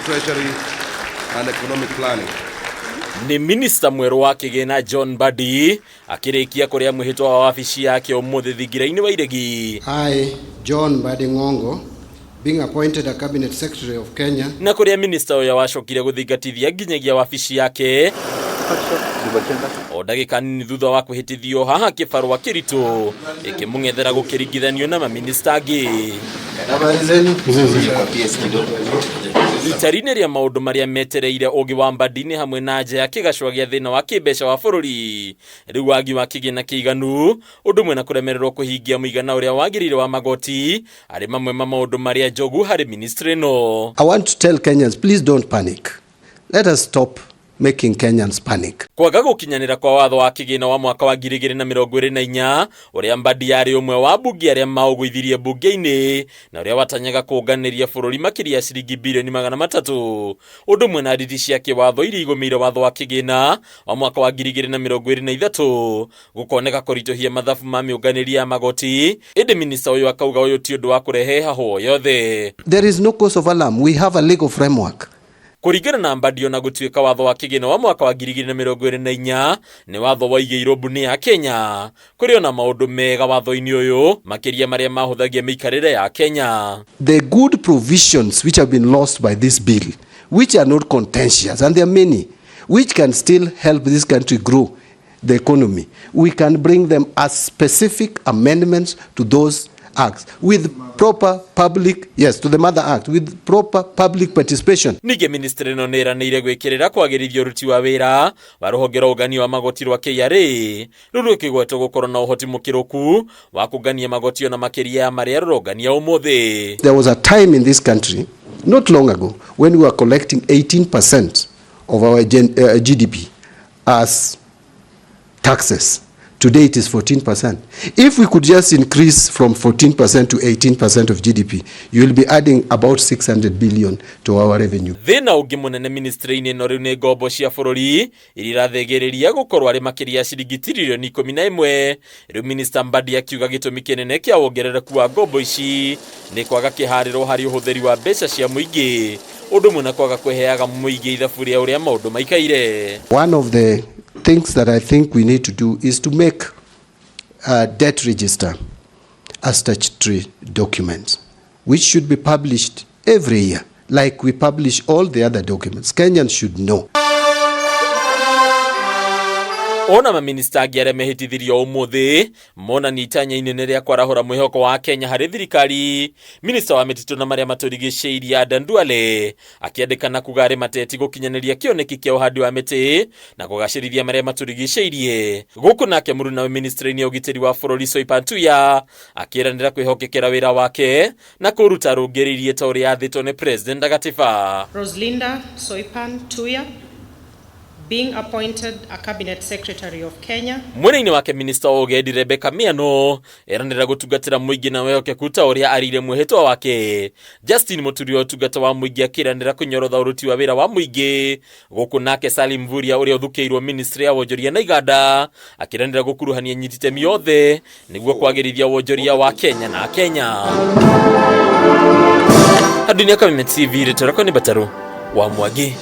Treasury and Economic Planning. Nĩ minista mwerũ wa kĩgĩna John Mbadi akĩrĩkia kũrĩa mwĩhĩtwa wa wabici yake ũmũthĩ thingira-inĩ wa Iregi. I, John Mbadi Ngongo, being appointed a Cabinet Secretary of Kenya, Na kũrĩa minista ũyũ wacokire gũthingatithia nginyagia wabici yake o ndagĩka nini thutha wa kwĩhĩtithio haha kĩbarũa kĩritũ ĩkĩmũng'ethera gũkĩringithanio na maminista angĩ. Itari-inĩ rĩa maũndũ marĩa metereire ũgĩ wa Mbadi nĩ hamwe na nja ya kĩgacwa gĩa thĩna wa kĩmbeca wa bũrũri, rĩu wagi wa kĩgĩna kĩiganu, ũndũ ũmwe na kũremererwo kũhingia mũigana ũrĩa wagĩrĩire wa magoti arĩ mamwe ma maũndũ marĩa njogu harĩ ministry ĩno. I want to tell Kenyans, please don't panic. Let us stop making Kenyans panic. Kwaga gũkinyanĩra kwa watho wa kĩgĩna wa mwaka wa 2024 ũrĩa Mbadi yarĩ ũmwe wa mbunge arĩa maũgũithirie mbunge-inĩ na ũrĩa watanyaga kũnganĩria bũrũri makĩria ya ciringi birioni 300, ũndũ ũmwe na nditi cia kĩwatho iria igũmĩire watho wa kĩgĩna wa mwaka wa 2023 gũkoneka kũritũhia mathabu ma mĩũnganĩria ya magoti, ĩndĩ minista ũyũ akauga ũyũ ti ũndũ wa kũrehe hahũ o yothe. There is no cause of alarm. We have a legal framework. Kũringana na Mbadi, ona gũtuĩka watho wa kĩgĩna wa mwaka wa 2024 nĩ watho waigĩirwo mbunĩ ya Kenya, kũrĩ ona maũndũ mega watho-inĩ ũyũ makĩria marĩa mahũthagia mĩikarĩre ya Kenya. The good provisions which have been lost by this bill, which are not contentious, and there are many, which can still help this country grow the economy, we can bring them as specific amendments to those acts with proper public, yes, to the mother act, with proper public participation. Ningĩ ministry ĩno nĩ ĩranĩire gwĩkĩrĩra kwagĩrithia ũruti wa wĩra wa rũhonge rwa ũngania wa magoti rwa KRA, rũu rũkĩgwetwo gũkorwo na ũhoti mũkĩrũku wa kũngania magoti ona makĩria ya marĩa rũrongania ũmũthĩ. There was a time in this country, not long ago, when we were collecting 18% of our GDP as taxes. Today it is 14%. If we could just increase from 14% to 18% of GDP, you will be adding about 600 billion to our revenue. Thĩna ũngĩ mũnene ministry-inĩ ĩno rĩu nĩ ngombo cia bũrũri iria irathegĩrĩria gũkorwo arĩ makĩria ya ciringi tiririoni 11. Rĩu minista Mbadi akiuga gĩtũmi kĩnene kĩa wongerereku wa ngombo ici nĩ kwaga kĩharĩro harĩ ũhũthĩri wa mbeca cia mũingĩ, ũndũ ũmwe na kwaga kũheaga mũingĩ ithabu rĩa ũrĩa maũndũ maikaire. One of the things that I think we need to do is to make a debt register a statutory document, which should be published every year, like we publish all the other documents. Kenyans should know. Ona maminista angĩ arĩa mehĩtithirio ũmũthĩ monania itanya inene rĩa kwarahũra mwĩhoko wa Kenya harĩ thirikari. Minista wa mĩtitũ na marĩa matũrigicĩirie Adan Duale akĩandĩkana kuga arĩ mateti gũkinyanĩria kĩoneki kĩa ũhandi wa mĩtĩ na kũgacĩrithia marĩa matũrigicĩirie. Gũkũ nake mũrunawe ministry-inĩ ya ũgitĩri wa bũrũri Soipan Tuya akĩranĩra kwĩhokekera wĩra wake na kũruta rũngĩrĩirie ta ũrĩa athĩtwo nĩ president Agatiba. Roslinda Soipan Tuya, being appointed a Cabinet Secretary of Kenya. Mwena-inĩ wake minista wa ũgendi Rebecca Miano eranĩra gũtungatĩra mũingĩ na wĩhokeku ta ũrĩa arĩire mwĩhĩtwa wake. Justin Mũturi wa ũtungata wa mũingĩ akĩranĩra kũnyorotha ũruti wa wĩra wa mũingĩ. Gũkũ nake Salim Mvurya ũrĩa ũthukĩirwo ministry ya wonjoria na iganda akĩranĩra gũkuruhania nyititemi yothe nĩguo kwagĩrithia wonjoria wa Kenya na Kenya. Handũ-inĩ ya Kameme TV, rĩtwa rĩakwa nĩ Batarũ wa Mwangi.